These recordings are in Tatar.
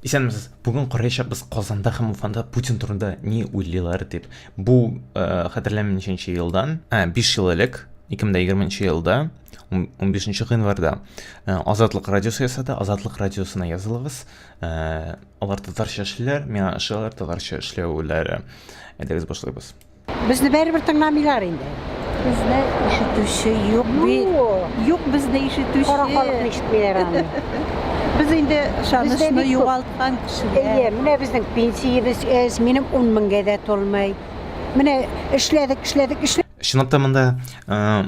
Исәнмесез. Бүген караячакбыз Казанда һәм Уфанда Путин турында ни уйлыйлар дип. Бу э, хәтерләмим ничәнче елдан, ә, 5 ел элек, 2020 елда, 15 гыйнварда э, Азатлык радиосы ясады. Азатлык радиосына язылыгыз. Э, алар татарча эшлиләр, миңа ошыйлар татарча эшләүләре. Әйдәгез башлыйбыз. Безне бәрібір тыңламыйлар инде. Безне ишетүче юк бит. Юк безне ишетүче. Кара халыкны ишетмиләр аны. Без инде ышанычны бик күп. югалткан кешеләр. Әйе, менә безнең пенсиябез әз, минем 10 меңгә дә тулмый. Менә эшләдек, эшләдек, эшләдек. Чынлап та монда э,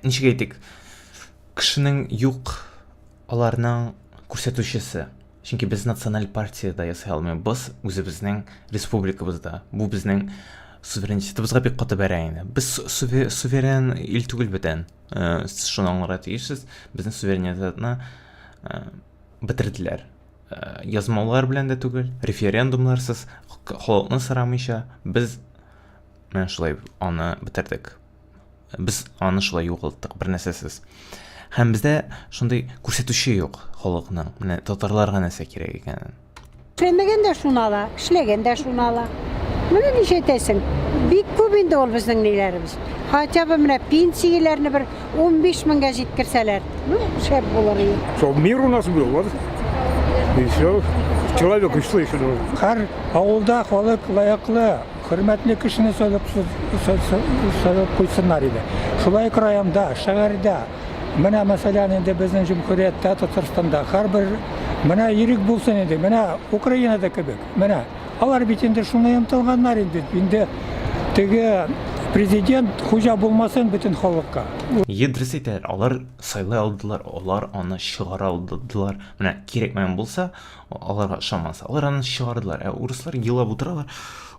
ничек әйтик, кешенең юк аларның күрсәтүчесе. Чөнки без националь партия да ясый алмыйбыз үзебезнең республикабызда. Бу безнең суверенитетыбызга бик каты бәрә инде. Без суверен ил түгел бүтән. Э, сез шуны аңларга тиешсез. Безнең суверенитетны э, бетерделәр. Э, язмалар белән дә түгел, референдумларсыз, халыкны сорамыйча без менә шулай аны бетердек. Без аны шулай югалттык, бер нәрсәсез. Һәм бездә шундый күрсәтүче юк халыкның. Менә татарларга нәрсә кирәк икәнен. Эшләмәгән дә шуны ала, эшләгән дә шуны ала. Менә ничә әйтәсең? Бик күп инде ул безнең ниләребез. Хотя бы менә пенсияләрне бер 15 меңгә җиткерсәләр, ну, шәп булыр иде. Чтоб мир у нас был, вот. И все. Человеку что еще нужно? Һәр авылда халык лаеклы Хөрмәтле кешене сайлап сайлап куйсыннар иде. Шулай ук районда, шәһәрдә, менә мәсәлән инде безнең җөмһүрияттә, Татарстанда һәрбер менә ирек булсын инде, менә Украинада кебек, менә алар бит инде шуны омтылганнар инде, инде теге президент хуҗа булмасын бөтен халыкка. Е, дөрес әйтәләр, алар сайлый алдылар, алар аны чыгара алдылар. Менә кирәкмәгән булса, аларга ышанмаса, алар аны чыгардылар. Ә урыслар елап утыралар.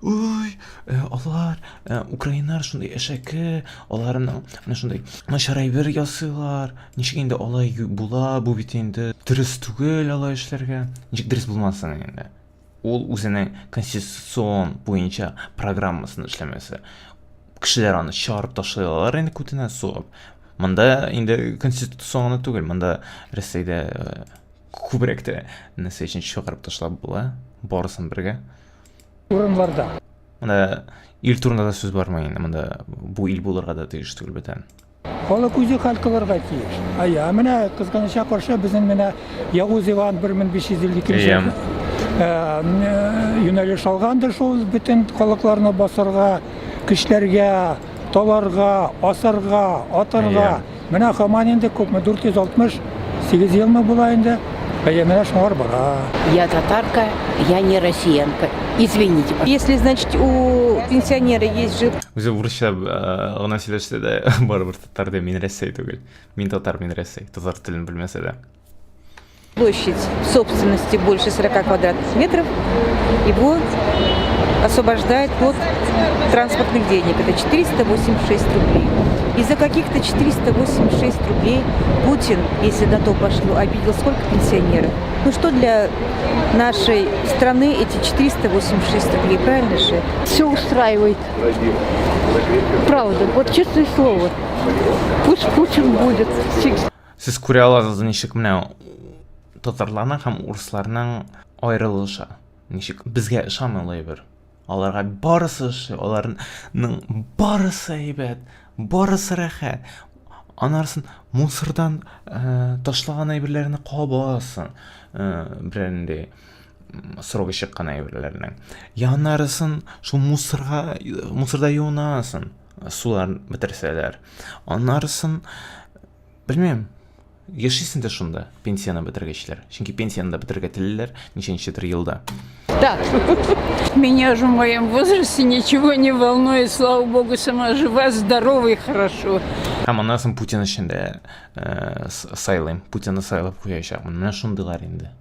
Ой, э, алар, э, украиннар шундый әшәке, аларның менә шундый начар әйбер ясыйлар. Ничек инде алай була, бу бит инде дөрес түгел алай эшләргә. Ничек дөрес булмасын инде. Ул үзенең конституцион буенча программасын эшләмәсә, кешеләр аны чыгарып ташлый алалар инде күтенә сугып. Монда инде конституционны түгел, монда Рәсәйдә э, Күбрәк тә нәрсә өчен чыгарып ташлап була, барысын бергә. Урынларда. Монда ил турында да сүз бармый инде, монда бу ил булырга да тиеш түгел бүтән. Халык үзе хәл кылырга тиеш. Әйе, ә менә кызганычка каршы безнең менә Явыз Иван 1552 юнәлеш алгандыр шул бөтен халыкларны басарга, көчләргә, таларга, асарга, атарга. Менә һаман инде күпме, 468 елмы була инде. Әйе, менә шуңар бара. Я татарка, я не россиянка. Извините. Если, значит, у пенсионера есть жил... Үзе урысча гына сөйләшсә дә, барыбер татар ди, мин Рәсәй түгел. Мин татар, мин Рәсәй. Татар телен белмәсә дә. Площадь собственности больше 40 квадратных метров, его освобождает от транспортных денег. Это 486 рублей. И за каких-то 486 рублей Путин, если на то пошло, обидел сколько пенсионеров? Ну что для нашей страны эти 486 рублей, правильно же? Все устраивает. Правда, вот честное слово. Пусть Путин будет. Сез күрә аласыз, ничек менә татарларның һәм урысларның аерылышы. Ничек безгә ошамый ул әйбер. Аларга барысы ошый, аларның барысы әйбәт, барысы рәхәт. Анарсын мусордан э, ташлаган әйберләрне кабасың, э, берәр срогы чыккан әйберләрнең. Янарысын шул мусорга мусорда юынасың, сулар бетерсәләр. Анарысын Белмим. Яшисең дә шунда, пенсияне бетергәчләр. Чөнки пенсияне дә бетерергә телиләр ничәнчедер елда. Да. Меня же в моем возрасте ничего не волнует, слава богу, сама жива, здорова и хорошо. Һәм аннан соң Путин өчен дә э, сайлыйм. Путинны сайлап куячакмын. Менә шундыйлар инде.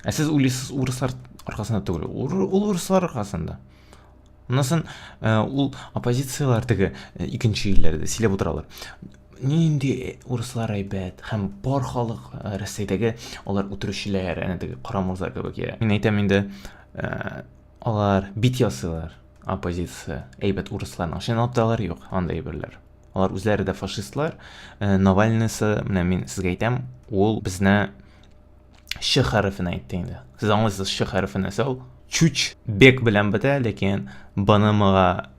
Ә сез уйлыйсыз, урыслар аркасында түгел. Ул урыслар аркасында. Аннан соң э, ул оппозицияләр теге э, икенче илләрдә сөйләп утыралар. Нинди э, урыслар әйбәт һәм бар халык Рәсәйдәге алар үтерүчеләр, әнә теге Кара морза кебек. Я. Мин әйтәм инде, алар бит ясыйлар оппозиция әйбәт урысларның. Чынлап та алар юк андый әйберләр. Алар үзләре дә фашистлар. Навальныйсы, менә мин сезгә әйтәм, ул безне. Ч хәрефен әйтте инде. Сез аңлыйсыз, Ч хәрефе нәрсә ул? Чуч бек белән бетә, ләкин Бны Мга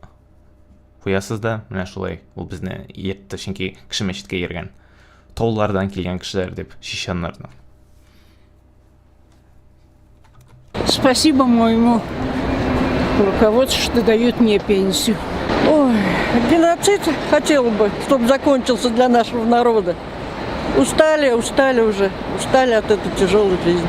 куясыз да, менә шулай ул безне йөртте, чөнки кеше мәчеткә йөргән. Таулардан килгән кешеләр дип, чеченнарны. Спасибо моему руководству, что дают мне пенсию. Ой, геноцид хотел бы, чтобы закончился для нашего народа. Устали, устали уже, устали от этой тяжелой жизни.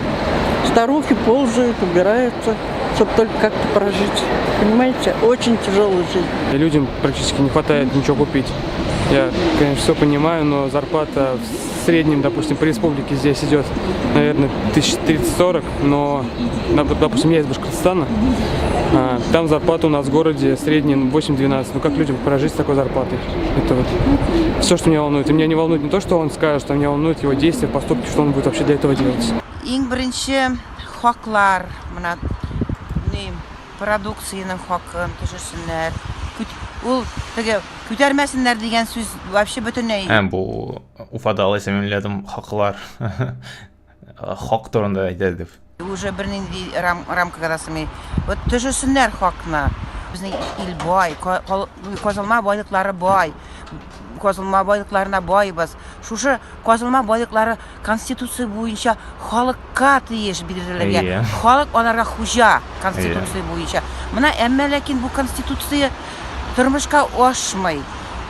Старухи ползают, убираются, чтобы только как-то прожить. Понимаете, очень тяжелая жизнь. Людям практически не хватает ничего купить. Я, конечно, все понимаю, но зарплата в среднем, допустим, по республике здесь идет, наверное, 1030-40, но, допустим, я из Башкортостана, а, там зарплата у нас в городе средняя 8-12. Ну как людям прожить с такой зарплатой? Это вот все, что меня волнует. И меня не волнует не то, что он скажет, а меня волнует его действия, поступки, что он будет вообще для этого делать. Иң беренче хаклар, менә ни продукциянең хакын төшерсеннәр. Ул теге күтәрмәсеннәр дигән сүз вообще бөтенләй. Ә, бу Уфада алайса мин уйладым хаклар хак турында әйтә дип. Уже бернинди рам, рамкага да сыймый. Вот төшерсеннәр хакны. Безнең ил бай, казылма байлыклары бай. Казылма байлыкларына байбыз. Шушы казылма байлыклары Конституция буенча халыкка тиеш бирелергә. Халык аларга хуҗа Конституция буенча. Менә әмма ләкин бу Конституция тормышка ашмый.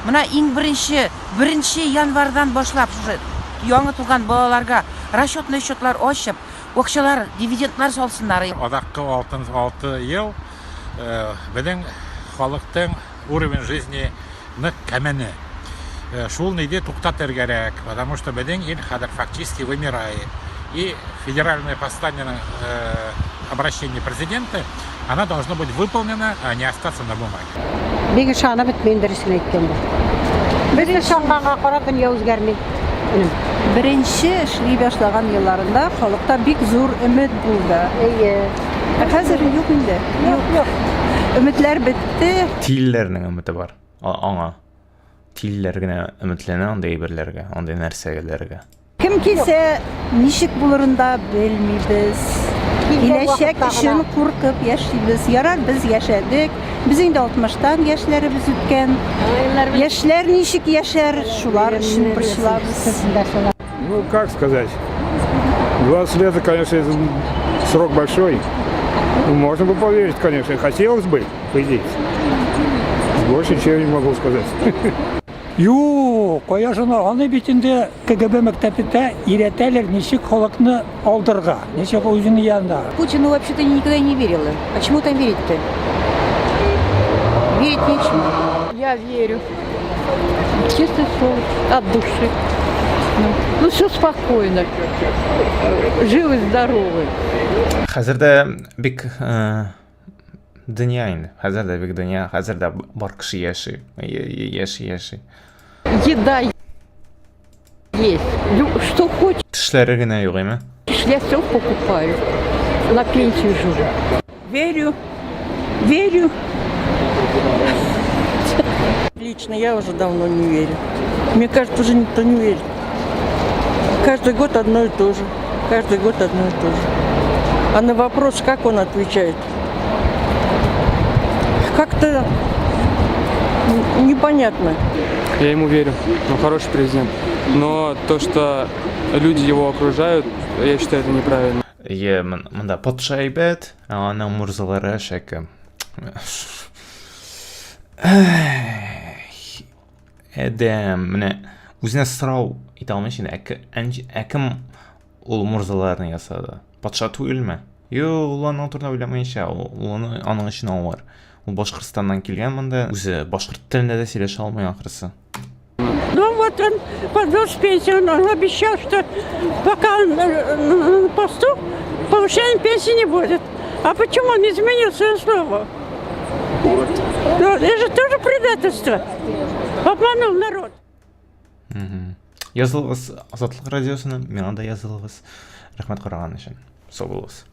Менә иң беренче, беренче январьдан башлап шушы яңа туган балаларга расчетный счетлар ачып, акчалар, дивидендлар салсыннар. Азаккы 6 ел безнең халыктың уровень жизни нык кәмене. Э, шул ниде туктатыр кәрәк, потому что безнең ил хәзер фактически вымирает. И федеральное послание, э, обращение президента, она должно быть выполнено, а не остаться на бумаге. Бик ышанып бетмим дөресен әйткәндә. Без ышанганга карап дөнья үзгәрми. Беренче эшли башлаган елларында халыкта бик зур өмет булды. Әйе. Ә хәзер юк инде. Юк, юк. Өметләр бетте. Тилләрнең өмете бар аңа. Тилләр генә өметләнә андый әйберләргә, андый нәрсәләргә. Кем килсә, ничек булырын да белмибез. Киләчәк өчен куркып яшибез. Ярар, без яшәдек. Без инде 60-тан яшьләребез үткән. Яшьләр ничек яшәр, шулар өчен борчылабыз. Ну, как сказать? 20 лет, конечно, это срок большой. Ну, можно бы поверить, конечно. Хотелось бы, по идее. Больше ничего не могу сказать. Юк, кая шуны, аны бит инде КГБ мәктәбендә өйрәтәләр, ничек халыкны алдырга, ничек үзеңне янда. Путину вообще-то никогда не верила. А чему там верить-то? Верить нечему. Я верю. Честное слово, от души. Ну, ну все спокойно. Живы, здоровы. Хәзер дә бик э, дөнья инде. Хәзер дә бик дөнья, хәзер дә бар кеше яши, яши, яши. Еда есть. Что хочешь, Тешләре генә юк, әйме? я все покупаю. На пенсию живу. Верю, верю. Лично я уже давно не верю. Мне кажется, уже никто не верит. Каждый год одно и то же. Каждый год одно и то же. А на вопрос, как он отвечает, как-то непонятно. Я ему верю. Он хороший президент. Но то, что люди его окружают, я считаю, это неправильно. Е, монда патша әйбәт, ә аның мурзалары әшәке. Әдәм, менә үзенә сорау итә алмыйм инде, ә кем ул мурзаларны ясады? Патша түгелме? Юк, ул аның турында уйламаенча, ул аны аның өчен авыр. Ул Башкортстаннан килгән монда, үзе башкорт телендә дә сөйләшә алмый ахрысы. Ну вот он подвел с пенсию, он обещал, что пока он э, на посту, повышения пенсии не будет. А почему он изменил свое слово? Ну, это же тоже предательство. Обманул народ. Язылыгыз Азатлык радиосына, миңа да язылыгыз. Рәхмәт караган өчен. Сау булыгыз.